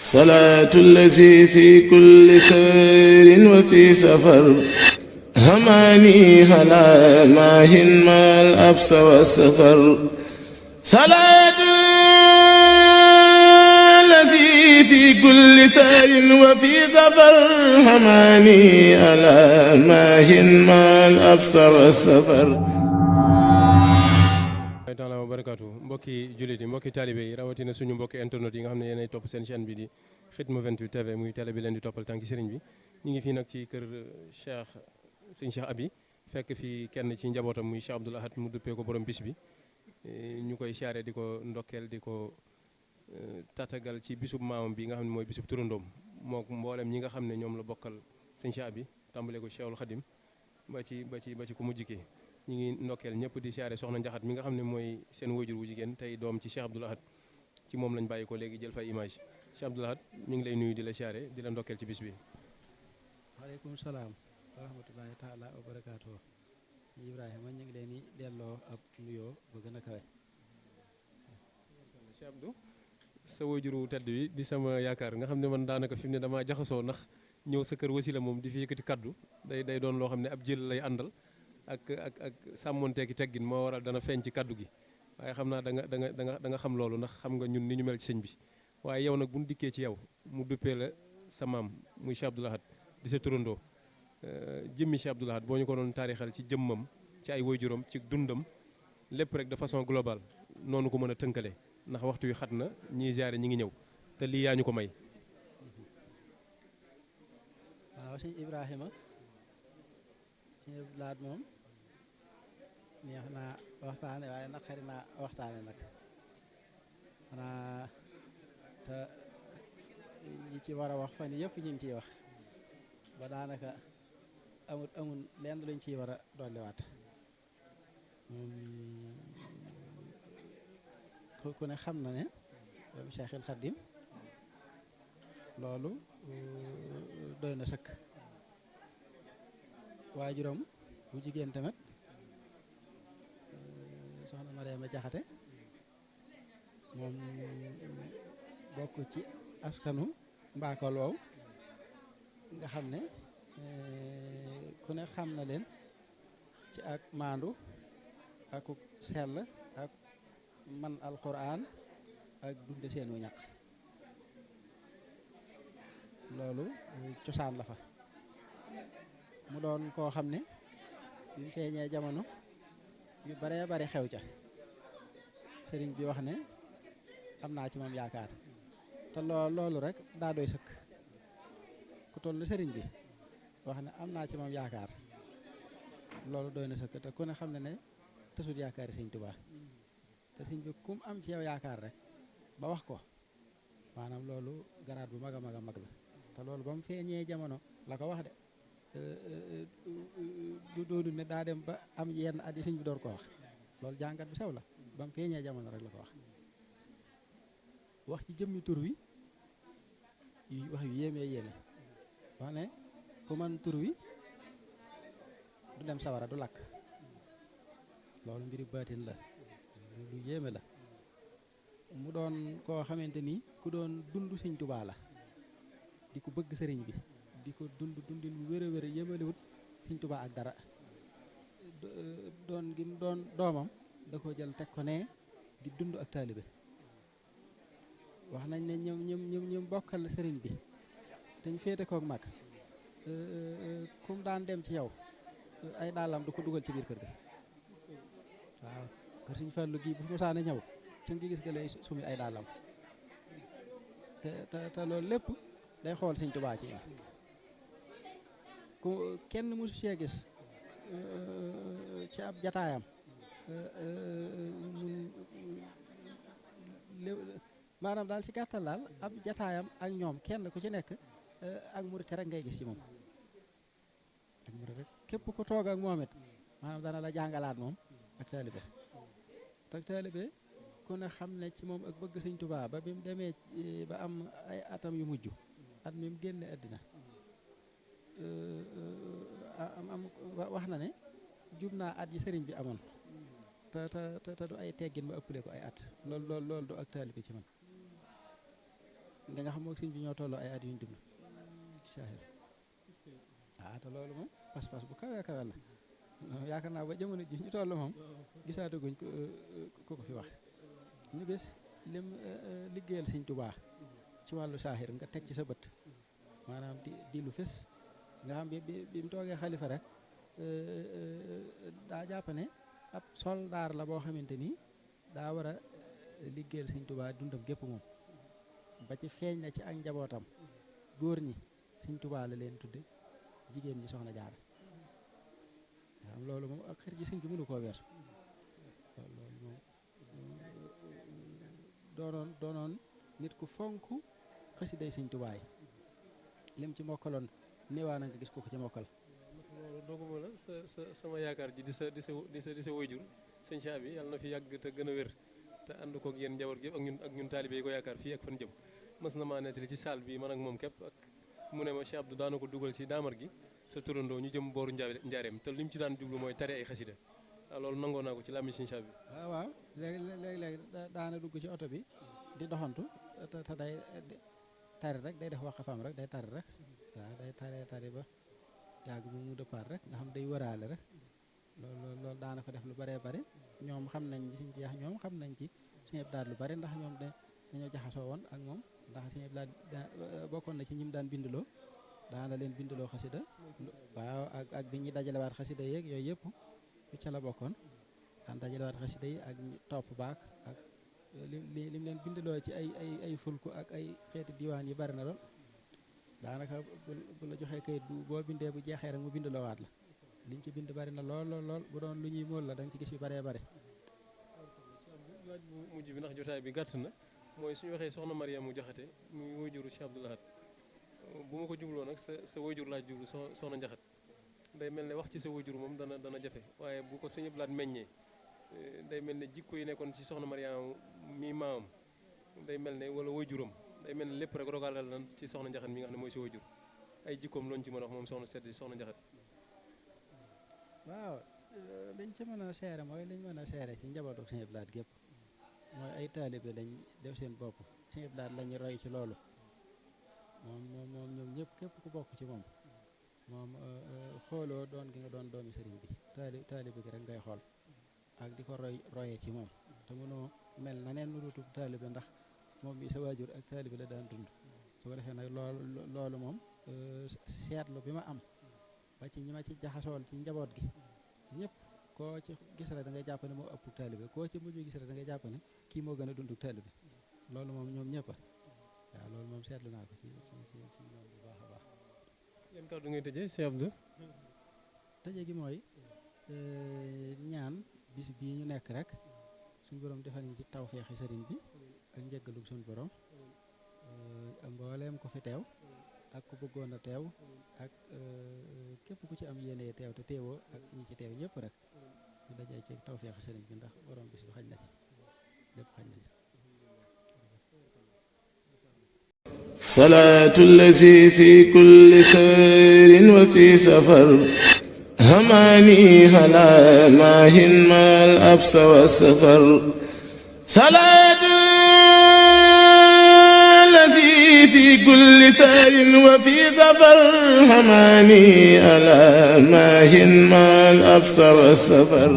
صلاة الذي في كل سير وفي سفر هماني هلا ماهن ما الأبس والسفر صلاة الذي في كل سير وفي سفر هماني هلا ماهن ما الأبس والسفر taala wa barakaatu mbokki jullit yi mbokki taalibe yi rawatina suñu mbokki internet yi nga xam ne yéenay topp seen chaîne bi di Khidma 28 TV muy télé bi leen di toppal tànki sëriñ bi ñu ngi fii nag ci kër sëñ Cheikh Abi fekk fi kenn ci njabootam muy Cheikh Abdoul Ahad mu duppee ko borom bis bi ñu koy siyaare di ko ndokkeel di ko tatagal ci bisub maamam bi nga xam ne mooy bisub turandoom mook mboolem ñi nga xam ne ñoom la bokkal sëñ Cheikh Abi tàmbale ko Cheikhul Khadim ba ci ku mujj ki ñu ngi ndokkeel ñëpp di siyaare soxna Njaxat mi nga xam ne mooy seen wajur wu jigéen tey doom ci Cheikh Abdoul Ahad ci moom lañ bàyyi ko léegi jël fay image Cheikh Abdoul Ahad ñu ngi lay nuyu di la siyaare di la ndokkeel ci bis bi. waaleykum salaam wa rahmatullahi taala wa barakaatu Ibrahima ñu ngi leen di delloo ab nuyoo ba gën a kawe. Cheikh Abdou sa wajur wu tedd bi di sama yaakaar nga xam ne man daanaka fi mu ne damaa jaxasoo ndax ñëw sa kër wasila moom di fi yëkkati kaddu day doon loo xam ne ab jël lay àndal. ak sàmmonteeki teggin moo waral dana feeñ ci kaddu gi waaye xam naa da nga xam loolu ndax xam nga ñun ni ñu mel ci sëñ bi waaye yow nag bu ñu dikkee ci yow mu duppee la sa maam muy Cheikh Abdoul Ahad di sa turandoo jëmmi Cheikh Abdoul Ahad boo ñu ko doon taarixal ci jëmmam ci ay waajuram ci dundam lépp rek de façon globale noonu ko mën a tënkale ndax waxtu wi xat na ñiy ziare ñi ngi ñëw te lii yaa ñu ko may. waaw sëñ Ibrahima sëñ Abdoul Ahad moom neex naa waxtaane waaye nag xari naa waxtaane nag xanaa te ñi ci war a wax fan yëpp ñu ngi ciy wax ba daanaka amul lenn luñ ciy war a dolliwaat ku ne xam na ne doomu Cheikhul Khadim loolu doy na sëkk waajuram bu jigéen tamit soxna Mariama Jaxate moom bokk ci askanu Mbakol woow nga xam ne ku ne xam na leen ci ak maandu ak sell ak man alquran ak dunde seenu ñaq loolu cosaan la fa mu doon koo xam ne yu feeñee jamono yu baree bari xew ca sëriñ bi wax ne am naa ci moom yaakaar te loolu rek daa doy sëkk ku toll sëriñ bi wax ne am naa ci moom yaakaar loolu doy na sëkk te ku ne xam ne tësut yaakaari sëriñ Tuubaa te sëriñ bi kum am ci yow yaakaar rek ba wax ko maanaam loolu garaat bu mag a mag a mag la te loolu ba mu feeñee jamono la ko wax de du doonu ne daa dem ba am yenn at yi sëñ bi door ko wax loolu jàngat bu sew la ba mu feeñee jamono rek la ko wax ci jëmmi tur wi wax yu yéeme wax ne ku man tur wi du dem sawara du lakk loolu mbiri baatin la lu yéeme la mu doon koo xamante ni ku doon dund sëñ Tuubaa la di ko bëgg sëriñ bi di ko dundin bu wér a wér yémalewut sëñ Tuubaa ak dara doon gi mu doon doomam da ko jël teg ko ne di dund ak taalibe wax nañ ne ñoom bokkal sëriñ bi te ñu féete koog mag kum daan dem ci yow ay daalam du ko dugal ci biir kër ga waaw kër Sëñ Fallu gi bu mosaana ñëw ci ngi gis nga lay sumi ay daalam te loolu lépp day xool Sëñ Tuubaa ci ku kenn mësu see gis ci ab jataayam maanaam daal ci gàttal daal ab jataayam ak ñoom kenn ku ci nekk ak murit rek ngay gis ci moom ak murit rek képp ku toog ak moom it maanaam dana la jàngalaat moom ak taalibe te taalibe ku ne xam ne ci moom ak bëgg Sëñ Tuubaa ba bi mu demee ba am ay atam yu mujj at mi mu génne àddina wax na ne jub naa at yi sëriñ bi amoon te du ay teggin ma ëppale ko ay at loolu du ak taalibe ci man da nga xam moog sëñ bi ñoo tolloo ay at yuñ dund ci saaxir te loolu moom pas-pas bu kawe kawe la yaakaar naa ba jamono ji ñu toll moom gisaataguñ ko fi wax ñu gis lim liggéeyal sëñ Tuubaa ci wàllu saaxir nga teg ci sa bët maanaam di lu fës nga xam bi mu toogee xalifa rek daa jàpp ne ab soldaar la boo xamante ni daa war a liggéeyal sëñ Tuubaa dundam gépp moom ba ci feeñ na ci ak njabootam góor ñi sëñ Tuubaa la leen tudde jigéen ñi soxna Jaara xam loolu moom ak xër ji sëñ bi mënu koo weesu loolu moom doonoon nit ku fonk xasiday sëñ Tuubaa yi lim ci mokkaloon néewaa na nga gis ko ci mokkal dooguma la sama yaakaar ji di sa waajur sëñ Cheikh bi yàlla na fi yàgg te gën a wér te ànd koog yéen njaboot gi ak ñun taalibe yi ko yaakaar fii ak fan jëm mas na maa nettali ci salle bi man ak moom képp ak mu ne ma Cheikh Abdou daana ko dugal ci daamar gi sa turandoo ñu jëm booru njaareem te lim ci daan jublu mooy tari ay xasida waaw loolu nangoo naa ko ci làmmiñ sëñ Cheikh bi waaw léegi daana dugg ci oto bi di doxantu te day tari rek day def waqafaam rek day tari rek waaw day tari ba yàgg bu mu dëppaat rek nga xam day wëraale rek loolu daana ko def lu bëree bëri ñoom xam nañ ci Sëñ Seex ñoom xam nañ ci Sëñ Abdu Lahat lu bëri ndax ñoom dañoo jaxasoo woon ak moom ndax Sëñ Abdu Lahat bokkoon na ci ñim daan binduloo daana leen binduloo xasida waaw ak bi ñuy dajalewaat xasida yeeg yooyu yëpp ca la bokkoon daan dajalewaat xasida yi ak topp baak ak lim leen binduloo ci ay fulku ak ay xeeti diwaan yi bari na lool daanaka bu la joxee kayit boo bindee bu jeexee rek mu binduloo waat la liñ ci bind bari na lool bu doon lu ñuy móol la da nga ci gis yu bëree bëri laaj bu mujj bi ndax jotaay bi gàtt na mooy suñu waxee soxna Mariama Jaxate muy waajuru Cheikh Abdou Lahat bu ma ko jubloo nag sa waajur laaj jublu soxna Njaxat day mel ne wax ci sa waajur moom dana jafe waaye bu ko Sëñ Abdou Lahat meññee day mel ne jikko yi nekkoon ci soxna Mariama mi maamam day mel ne wala waajuram day mel ne lépp rek rogalal na ci soxna Njaxat mi nga xam ne mooy si waajur ay jikkoom loolu ci mën a wax moom soxna sedd si soxna Njaxat waaw liñ ci mën a seere mooy liñ mën a seere ci njabootu Sëñ Abdou Lahat gépp mooy ay taalibe lañ def seen bopp Sëñ Abdou Lahat lañu roy ci loolu moom ñoom ñëpp képp ku bokk ci moom xooloo doon gi nga doon doomi sëriñ bi taalibe gi rek ngay xool ak di ko royee ci moom te mënoo mel na neen nu dutub taalibe ndax moom mi sa waajur ak taalibe la daan dund su ko defee nag loolu moom seetlu bi ma am ba ci ñi ma ci jaxasool ci njaboot gi ñëpp koo ci gis rek da ngay jàpp ne moo ëpp taalibe koo ci mujj gis rek da ngay jàpp ne kii moo gën a dund taalibe loolu moom ñoom ñëpp waaw loolu moom seetlu naa ko ci ñoom bu baax a baax. yan kàddu ngay tëjee Cheikh Abdou. tëjee gi mooy ñaan bis bii ñu nekk rek suñu borom defal ñu ci tawfeexi sëriñ bi ak njëggalu suñu borom mbooleem ko fi teew ak ku bëggoon a teew ak képp ku ci am yéene teew te teewoo ak ñi ci teew ñëpp rek ñu dajee ci tawfeexi sëriñ bi ndax borom bis bi xaj na ci lépp xaj na ci. salaatu allazi fi kulli sayrin wa fi safar hamaani ala maahin maal absa wa safar salaatu allazi fi kulli sayrin wa fi safar hamaani ala maahin maal absa wa safar